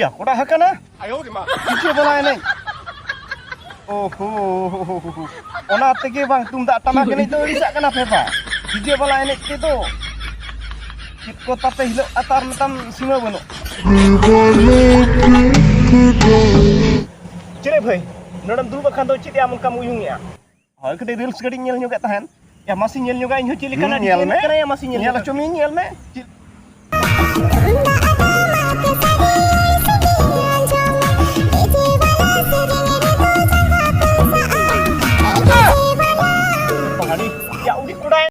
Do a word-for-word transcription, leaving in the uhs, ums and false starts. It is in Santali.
ᱪᱟᱠᱚᱲᱟ ᱦᱟᱠᱟᱱᱟ᱾ ᱰᱤᱡᱮ ᱵᱟᱞᱟ ᱮᱱᱮᱡ᱾ ᱳᱦᱳ, ᱚᱱᱟ ᱛᱮᱜᱮ ᱵᱟᱝ ᱛᱩᱢᱫᱟᱜ ᱴᱟᱢᱟᱠ ᱮᱱᱮᱡ ᱫᱚ ᱟᱹᱲᱤᱥᱟᱜ ᱠᱟᱱᱟ ᱯᱮ ᱵᱟᱝ? ᱰᱤᱡᱮ ᱵᱟᱞᱟ ᱮᱱᱮᱡ ᱛᱮᱫᱚ ᱪᱮᱫ ᱠᱚ ᱛᱟᱯᱮ ᱦᱤᱞᱳᱜ ᱟᱛᱟᱨ ᱢᱮᱛᱟᱢ ᱥᱤᱢᱟᱹ ᱵᱟᱹᱱᱩᱜ᱾ ᱪᱮᱞᱮ ᱵᱷᱟᱹᱭ, ᱱᱚᱰᱮᱢ ᱫᱩᱲᱩᱵ ᱟᱠᱟᱱ ᱫᱚ ᱪᱮᱫ ᱟᱢ ᱚᱱᱠᱟᱢ ᱩᱭᱩᱝ ᱮᱜᱼᱟ? ᱦᱳᱭ, ᱠᱟᱹᱴᱤᱡ reels ᱠᱟᱹᱴᱤᱡ ᱧᱮᱞ ᱧᱚᱜᱮᱫ ᱛᱟᱦᱮᱱ᱾ ᱭᱟ, ᱢᱟᱥᱮ ᱧᱮᱞ ᱧᱚᱜᱟ, ᱤᱧ ᱦᱚᱸ ᱪᱮᱫ ᱞᱮᱠᱟᱱᱟᱜ ᱦᱩᱸ, ᱧᱮᱞ ᱰᱤᱡᱟᱭᱤᱱ ᱢᱮ᱾ ᱠᱟᱱᱟ, ᱭᱟ, ᱢᱟᱥᱮ ᱧᱮᱞ ᱧᱮᱞ ᱧᱚᱜᱟ᱾ ᱦᱚᱪᱚ ᱢᱤᱭᱟᱹᱧ, ᱧᱮᱞ ᱢᱮ᱾ ᱪᱮᱫ